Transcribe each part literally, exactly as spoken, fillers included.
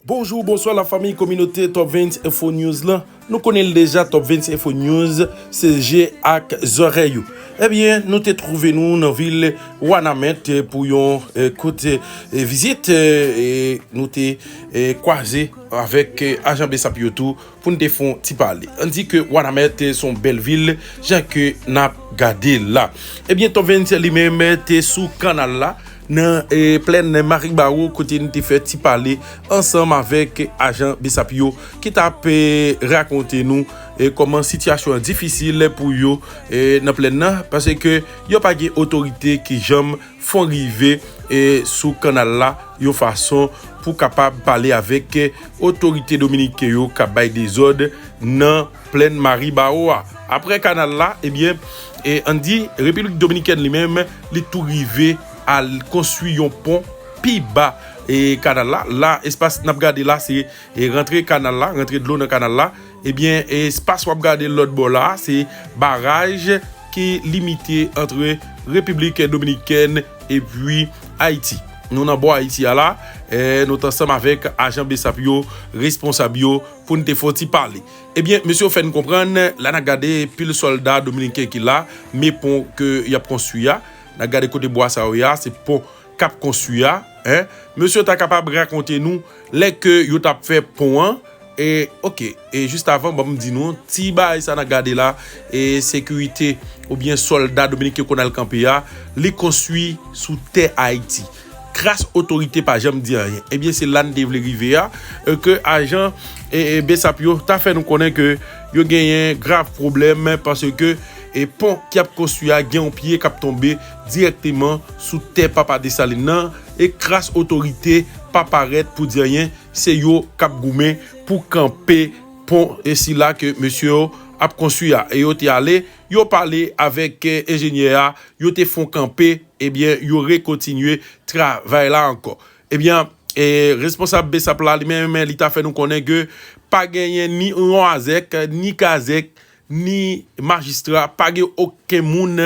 Bonjou, bonswa lafanmi kominote Top vennti Info News lan. Nou konnen l deja, Top vennti Info News se je ak zòrèy ou. Ebyen, nou te twouve nou nan vil Wanament pou yon eh, kout eh, vizit. Eh, e nou te eh, kwaze avèk eh, ajan BSAP yo tou pou n te fè yon ti pale. Ann di ke Wanament se yon bèl vil, jan ke n ap gade la. Ebyen, Top vennti li menm te sou kanal la, nan eh, plèn Maribawo, kote n te fè ti pale ansanm avèk ajan BSAP yo ki t ap eh, rakonte nou eh, kòman sitiyasyon an difisil pou yo eh, nan plèn nan, paske yo pa gen otorite ki janm fon rive eh, sou kanal la yon fason pou kapab pale avèk eh, otorite dominiken yo k ap bay dezòd nan plèn Maribawo a. Apre kanal la, ebyen, eh, ann di, Repiblik Dominikèn li menm, li tou rive al konstwi yon pon pi ba eh, kanal la. La, espas n ap gade la, se eh, rantre kanal la, rantre dlo nan kanal la. Ebyen, espas w ap gade lòt bò la, se baraj ki limite antre Repiblik Dominikèn epi Ayiti. Nou nan bò Ayiti a la, eh, nou t ansanm avèk ajan BSAP yo, responsab yo, pou n te fè yon ti pale. Ebyen, mesye yo fè n konprann, la n ap gade pil sòlda dominiken ki la, men pon ke y ap konstwi a, n ap gade kote bwa sa yo ye a, se pon k ap konstwi a, en. Mesye yo ta kapab rakonte nou lè ke yo t ap fè pon an, e, oke, e jis avan, ban m di nou, ti bagay sa n ap gade la, e sekirite oubyen sòlda dominiken konn al kanpe a, li konstwi sou tè Ayiti. Kras otorite pa janm di anyen. Ebyen, se la n te vle rive a, e ke ajan e, e BSAP yo ta fè nou konnen ke yo genyen grav pwoblèm paske e pon ki ap konstwi a gen yon pye k ap tonbe dirèkteman sou tè Papa Desalin nan, e kras otorite pa parèt pou di anyen, se yo k ap goumen pou kanpe pon e sila ke mesye yo ap konstwi a. E yo te ale, yo pale avèk e, enjenyè a, yo te fon kanpe, ebyen, yo rekontinye travay la ankò. Ebyen, e, responsab BSAP la, li menm, li ta fè nou konnen ke pa genyen ni Wazèk, ni Kazèk, ni majistra, pa gen okenn moun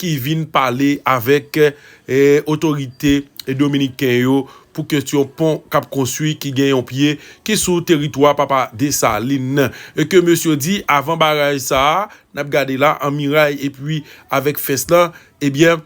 ki vin pale avèk e, otorite dominiken yo pou kesyon pon k ap konstwi ki gen yon pye ki sou teritwa Papa Desalin nan. E ke mesye di, avan baraj sa a, n ap gade la, an miray epi avèk fens lan, ebyen,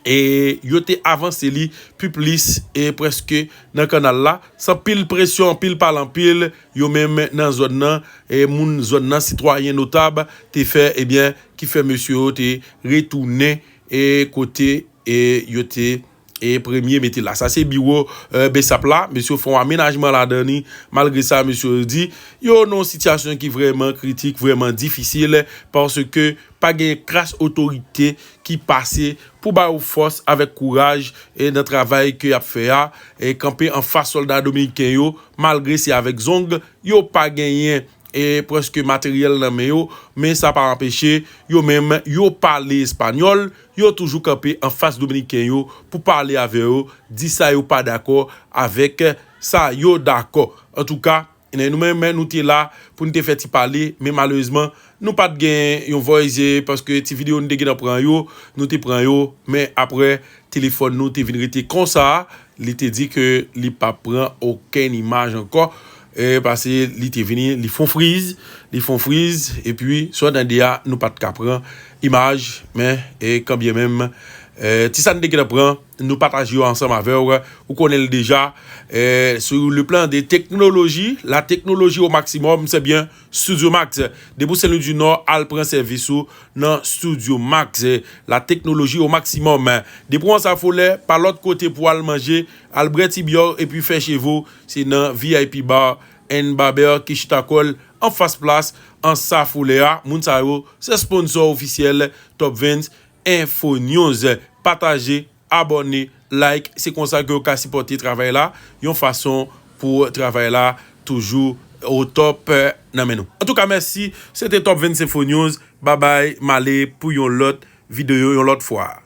e yo te avanse li pi plis e prèske nan kanal la, san pil presyon, anpil pale anpil, yo menm nan zòn nan, e moun zòn nan, sitwayen notab, te fè, ebyen, ki fè mesye yo te retounen e kote e yo te e premye mete la. Sa se biwo e, BSAP la, mesye yo fè yon amenajman ladan li, malgre sa, mesye yo di, yo nan yon sitiyasyon ki vrèman kritik, vrèman difisil, paske pa gen kras otorite ki pase pou ba yo fòs avèk kouraj e nan travay ke y ap fè a, e kanpe anfas sòlda dominiken yo, malgre se avèk zong, yo pa genyen e prèske materyèl nan men yo, men sa pa anpeche yo menm yo pale espanyòl, yo toujou kanpe anfas dominiken yo pou pale avè yo, di sa yo pa dakò avèk sa yo dakò. Antouka, nou menm, nou te la pou n te fè ti pale, men malerezman, nou pa t gen yon voice, paske ti videyo nou te gentan pran yo, nou te pran yo, men apre, telefòn nou te vin rete konsa, li te di ke li p ap pran okenn imaj ankò, e, paske li te vini, li fon friz, li fon friz, epi, sa w tande a, nou pa t ka pran imaj, men, e, kanbyenmenm, e, ti sa n te gentan pran, nou pataje yo ansanm avè w, ou konnen l deja, e, sur le plan de technologie, la technologie au maximum, c'est bien Studio Max. Depi w Saint Louis du Nord, al pran sèvis ou nan Studio Max, la technologie au maximum. Depi w Anse à Follet, pa lòt kote pou al manje, al bwè ti byè w epi fè cheve w, se nan V I P Bar and Barber ki chita kò l anfas plas Anse à Follet a. Moun sa yo, se sponsò ofisyèl Top vennti Info News. Pataje, abòne, like, se konsa ke w ka sipòte travay la, yon fason pou travay la toujou o top, eh, nan men nou. Antouka, mèsi, se te Top vennti Info News. Babay, m ale pou yon lòt videyo, yon lòt fwa.